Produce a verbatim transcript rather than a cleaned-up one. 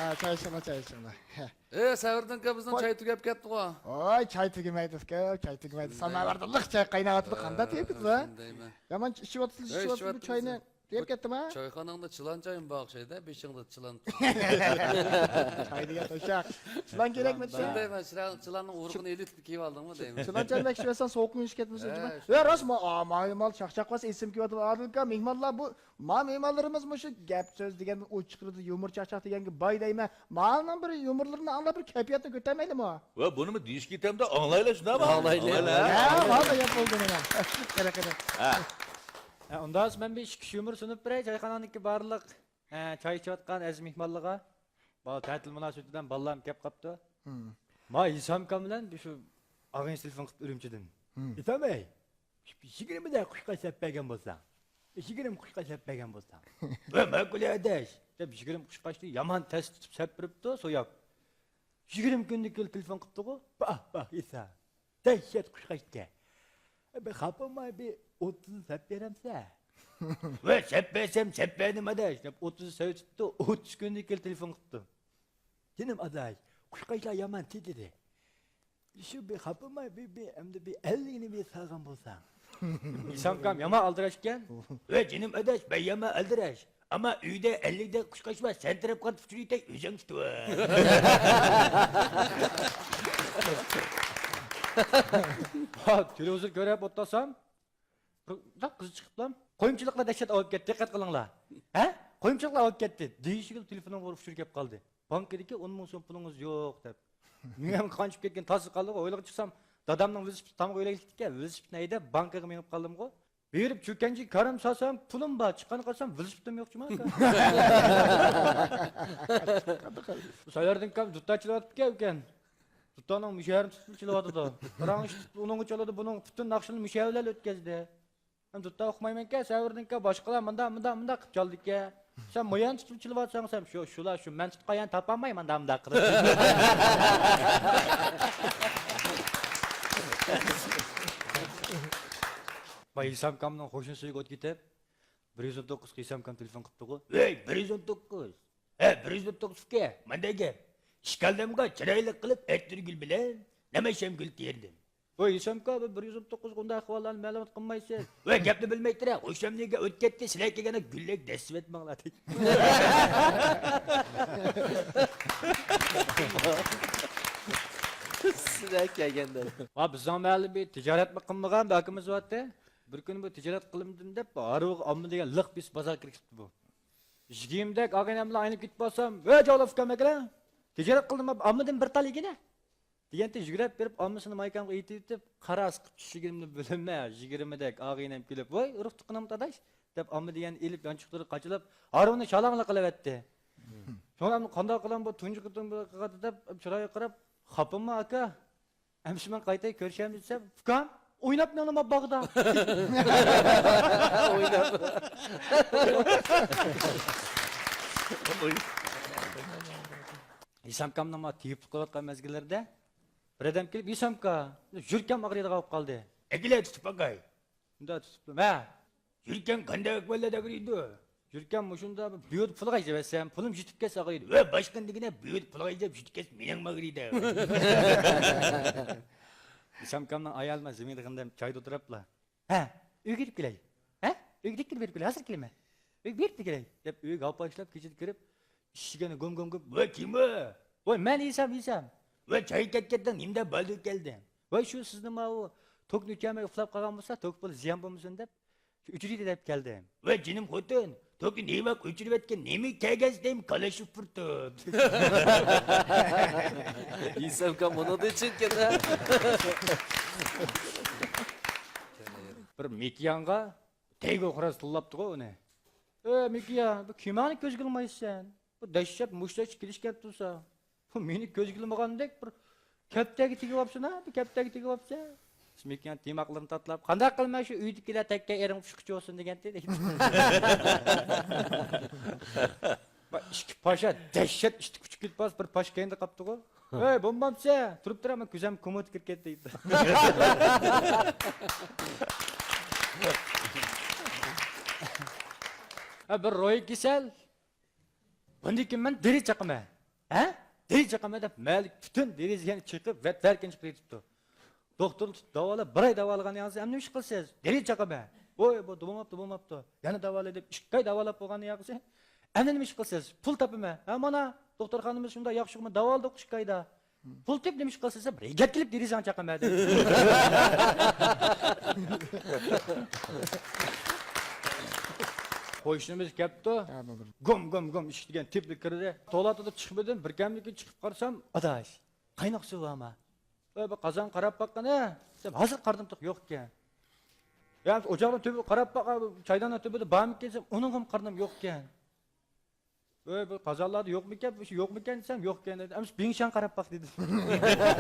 ھە، چاي ئىچىڭلار، چاي ئىچىڭلار. ھە. ئى، سەۋردىن ئاكا، بىزنىڭ قوي. چاي تۈگەپ كەتتىقغۇ. ۋاي، چاي تۈگىمەيدۇ ئۇكا، چاي تۈگىمەيدۇ. ساماۋاردا لىق چاي قايناۋاتىدۇ، قانداق تېگىدۇ؟ شۇندايمۇ؟ يامان ئىچىۋاتىسىز، ئە، ئىچىۋاتىسىز بۇ چاينى. تېگىپ كەتتىما؟ چايخاناڭدا چىلان چايمۇ بار ئوخشايدۇ، بېشىڭدا چىلان. چاي دېگەن توشاق. چىلان كېرەكمىدى؟ شۇندايمۇ، چىلان، چىلاننىڭ ئۇرۇقىنى ئېلىپ كېلىۋالدىڭمۇ دەيمەن. چىلان چاي مەن ئىچىۋەتسەم سوغۇقۇم يېنىشىپ كەتمىسۇن، ئە، جۇما. شۇ. ئە، راست، ما، ئا، ما، مال چاقچاق قىلسا ئېسىم كېلىۋاتىدۇ. ئادىل ئاكا، مېھمانلار بۇ، ما، مېھمانلىرىمىز مۇشۇ گەپ سۆز دېگەندىن ئۇ چىقىرىدۇ، يۇمۇر چاقچاق دېگەنگە باي دەيمەن. مالنىڭ بىر يۇمۇرلىرىنى ئاڭلاپ بىر كەيپىياتنى كۆتەرمەيلىمۇ؟ ۋە بۇنىمۇ دېيىشكە كېتەمدۇ، ئاڭلايلى، شۇنداقمۇ؟ ئاڭلايلى. ئاڭلايلى. ھە، ھازا گەپ بولدى مانا. قېنى، قېنى. ھە. ھە، ئۇنداق مەن بىر ئىككى يۇمۇر سۇنۇپ بېرەي، چايخانانىڭكى بارلىق، ھە، چاي ئىچىۋاتقان ئەزىز مېھمانلارغا. بالا تەتىل مۇناسىۋىتى بىلەن بالىلارمۇ كەپ قاپتۇ. ھىم. ما ھېسامكام بىلەن شۇ ئاغىنىسى تېلېفون قىپتۇ ئۈرۈمچىدىن. ھىم. ھېسام ئەي، يىگىرمىدە قۇشقاچ سەپ بەرگەن بولساڭ. يىگىرمە قۇشقاچ سەپ بەرگەن بولساڭ. ۋە ماقۇل ئاداش. دەپ يىگىرمە قۇشقاچنى يامان تەس تۇتۇپ سەپ بېرىپتۇ، سوياپ. يىگىرمە كۈندىن كېيىن تېلېفون قىپتىغۇ. باھ، باھ، ھېسام. دەھشەت قۇشقاچكەن. بىر خاپىماي بىر ئوتتۇزنى سەپ بېرەمسە؟ ۋە سەپ بەرسەم، سەپ بەردىم ئاداش، دەپ ئوتتۇزنى سەۋېتىپتۇ، ئوتتۇز كۈندىن كېيىن تېلېفون قىپتۇ. جېنىم ئاداش، قۇشقاچلار يامان تېتىدى. شۇ بىر خاپىماي بىر، بىر، ئەمدى بىر ئەللىكنى بىر سالغان بولساڭ. ھېسامكام يامان ئالدىراش ئىكەن. ۋە جېنىم ئاداش، مەن يامان ئالدىراش. ئەمما ئۆيدە ئەللىك دانە قۇشقاچ بار، سەن تەرەپ قانات ئۇچۇرۇۋېتەي، ئۆزۈڭ تۇتۇۋال. ھا، تېلېۋىزور كۆرۈپ ئولتۇرسام، بىر قىز چىقىپلا، «قويۇمچىلىقلار دەھشەت ئاۋۇپ كەتتى، دىققەت قىلىڭلار. ھە؟ قويۇمچىلىقلار ئاۋۇپ كەتتى» دېيىشىگە تېلېفونۇمغا ئۇچۇر كەپ قالدى. بانكىدىكى ئون مىڭ سوم پۇلىڭىز يوق دەپ. مېڭەم قانچىپ كەتكەن تاسا قالدىغۇ، ھويلىغا چىقسام، دادامنىڭ ۋېلىسىپىتى تامغا ئۆيلەنگەن ئىكەن، ۋېلىسىپىتىنى ھەيدەپ، بانكىغا مېڭىپ قالدىمغۇ. بېرىپ چۆكەنچىگە كارام سالسام، پۇلۇم بار، چىققاندا قارىسام، ۋېلىسىپىتىم يوق جۇما ئاكا. بۇ ساياردىن كام دۇتار چېلىۋاتىپتىكەن ئۇكام. دۇتارنىڭ مۇشەرىنى تۇتۇپ چېلىۋاتىدۇ. پاراڭ ئىشلىتىپ، ئۇنىڭغا چالىدۇ، بۇنىڭ پۈتۈن ناخشىنى مۇشەۋىلەر ئۆتكەزدى. مەن دۇتار ئۇقمايمەنكەن، سەۋردىنكەن باشقىلار مۇنداق، مۇنداق، مۇنداق قىلىپ چالىدىكەن. سەن مۇيان تۇتۇپ چېلىۋاتساڭ، سەن شۇ، شۇلار شۇ، مەن تۇتقان يەرنى تاپالماي مۇنداق، مۇنداق قىلىپ. باي ھېسامكامنىڭ خۇشنۇدىسىگە ئوت كېتىپ، بىر يۈز ئون توققۇزغا ھېسامكام تېلېفون قىپتىغۇ. ۋەي، بىر يۈز ئون توققۇز. ھە، بىر يۈز ئون توققۇز ئۇكا، مانداق گەپ. ئىككى ئالدىمغا چىرايلىق قىلىپ ئەتىرگۈل بىلەن نەمەشەمگۈل تېرىدىم. ۋاي ھېسامكا، بىر يۈز ئون توققۇزغا ئۇنداق ئەھۋاللارنى مەلۇمات قىلمايسىز. ۋە گەپنى بىلمەيتتىرە، خۇشامنىگە ئۆتكەتتى، سىلەر كەلگەندە گۈللەك دەسسىۋەتمەڭلار دەيدۇ. سىلەر كەلگەندە. ۋا بىزنىڭ مەھەللىدە بىر تىجارەتمۇ قىلمىغان بىر ئاكىمىز بارتى. بىر كۈنى بۇ تىجارەت قىلىمدىن دەپ ھارۋىغا ئامما دېگەن لىق بېسىپ بازارغا كىرىپ كېتىپتۇ بۇ. يېگىيىمدەك ئاغىنەم بىلەن ئايلىنىپ كېتىپ بارسام، ۋە جاۋلىق ئۇكام ئەكەلە، تىجارەت قىلدىم، ئاممىدىن بىر تال يېگىنە دېگەنتى يۈگرەپ بېرىپ ئاممىسىنى مايكامغا ئېتىۋېتىپ، قارا سىقىپ چۈشىگىنىمنى بىلمە، يىگىرمىدەك ئاغىنەم كېلىپ، ۋاي ئۇرۇق تۇغقىنىم داداش دەپ ئامما دېگەننى ئېلىپ يانچۇقلىرىغا قاچىلاپ ھارۋىنى شالاڭلا قىلىۋەتتى. شۇڭا قانداق قىلام بۇ تۇنجى قېتىم قىلغاندا دەپ چىرايىغا قاراپ، خاپىمۇ ئاكا؟ ئەمىسە مەن قايتاي كۆرۈشەمدۇ دېسەم، ئۇكام، ئويناپ مېڭىڭلار باغدا. ئويناپ. ھېسامكامنىڭ ماڭا تېگىپ قىلىۋاتقان مەزگىللىرىدە بىر ئادەم كېلىپ، ھېسامكا، يۈرىكىم ئاغرىيدىغان بولۇپ قالدى. ئەكېلە تۇتۇپ باقاي. مۇنداق تۇتۇپلا، ھە. يۈرىكىڭ قانداق ئەھۋاللاردا ئاغرىيدۇ؟ يۈرىكىم مۇشۇنداق بىر بۇيرۇدا پۇلغا ئىزدەۋەتسەم، پۇلۇم يېتىپ كەتسە ئاغرىيدۇ. ۋە باشقىنى دېگىنە، بۇيرۇدا پۇلغا ئىزدەپ يېتىپ كەتسە مېنىڭمۇ ئاغرىيدۇ. ھېسامكامنىڭ ئايالى مانا زېمىندا غىندەم چايدا ئولتۇرۇپلا، ھە، ئۆيگە كېلىپ كېلەي. ھە، ئۆيگە دەككىلە بېرىپ كېلەي، ھازىر كېلىمەن. ئۆيگە بېرىپ كېلەي دەپ ئۆيگە ھاپاشلاپ كېچىدە كىرىپ، ئىشىكىنى گۇم گۇم گۇم. ۋە كىم ئۇ؟ ۋاي مەن ھېسام، ھېسام. ۋە چاي كەتكەندىڭ نېمىدە بالدۇر كەلدىڭ؟ ۋاي شۇ سىزنى ماۋۇ توكنى ئۆچۈرمەي ئۇخلاپ قالغان بولسا توك پۇلى زىيان بولمىسۇن دەپ، شۇ ئۆچۈرەي دەپ كەلدىم. ۋە جېنىم خوتۇن، توكنى نېمە ئۆچۈرۈۋەتكەن، نېمە كەلگەنسىدەم كالاشۇ پۇرتۇت. ھېسامكام ئۇنىڭدىن چۈشەنگەن. بىر مېكىيانغا تەيگە خوراز تىللاپتىغۇ ئۇنى. ئە مېكىيان، بۇ كىمەڭنى كۆزگە ئىلمايسەن؟ بۇ دەھشەت مۇشتەكچى كېلىشكەن تۇرسا، بۇ مېنى كۆزگە ئىلمىغاندەك بىر كەپتەرگە تېگىۋاپسەن ھە، بىر كەپتەرگە تېگىۋاپسەن. مېكىيان تىماقلىرىنى تاتىلاپ، قانداق قىلىمەن شۇ ئۆيدىكىلەر تەككە ئېرىڭ پۇشقىچە بولسۇن دېگەنتى دەيدۇ. بۇ ئىككى پاشا دەھشەت ئىتتىك ئۇچۇپ كېتىپ بىر پاشا كەينىدە قاپتىغۇ. ھەي بولمامسە، تۇرۇپ تۇرە، مەن كۆزۈم كومودتا كىرىپ كەتتى دەيدۇ. ھە بىر روھىي كېسەل. بۇندىن كېيىن مەن دېرى چاقىمەن. ھە؟ دېرىزە چاقىمەن دەپ، مەھەللىدىكى پۈتۈن دېرىزىگە چېقىپ، ۋەتلەركىن چىقىپ كېتىپتۇ. دوختۇرنى تۇتۇپ داۋالاپ، بىر ئاي داۋالىغاندىن كېيىن، ئەمدى نېمە ئىش قىلىسىز؟ دېرىزە چاقىمەن. ۋوي، بۇ بولماپتۇ، بولماپتۇ. يەنە داۋالاي دەپ، ئىككى ئاي داۋالاپ بولغاندىن كېيىن، ئەمدى نېمە ئىش قىلىسىز؟ پۇل تاپىمەن. ھە، مانا، دوختۇرخانىمىز شۇنداق ياخشى، داۋالىدۇق ئىككى ئايدا. پۇل تېپىپ نېمە ئىش قىلىسىز دېسەم، رېگەت كېلىپ دېرىزەڭ چاقىمەن دېدى. قوشنىمىز كەپتۇ. ھە، بولدى. گۇم، گۇم، گۇم ئىشىك دېگەن تېپىلىپ كىردى. تولا تۇتۇپ چىقىپ ئىدىم، بىر كەمدىكىن چىقىپ قارىسام، ئاداش، قايناق سۇ بارمۇ؟ ئۆي، بىر قازان قاراپ باققىنا دېسەم، ھازىر قارىدىم، يوق ئىكەن. يا، ئوچاقنىڭ تۈبى قاراپ باق، چايداننىڭ تۈبىدە بارمىكىن دېسەم، ئۇنىڭغىمۇ قارىدىم، يوق ئىكەن. ئۆي، بۇ قازانلاردا يوقمىكەن، مۇشۇ يوقمىكەن دېسەم، يوق ئىكەن دېدى. ئەمىسە بىڭشياڭ قاراپ باق دېدى.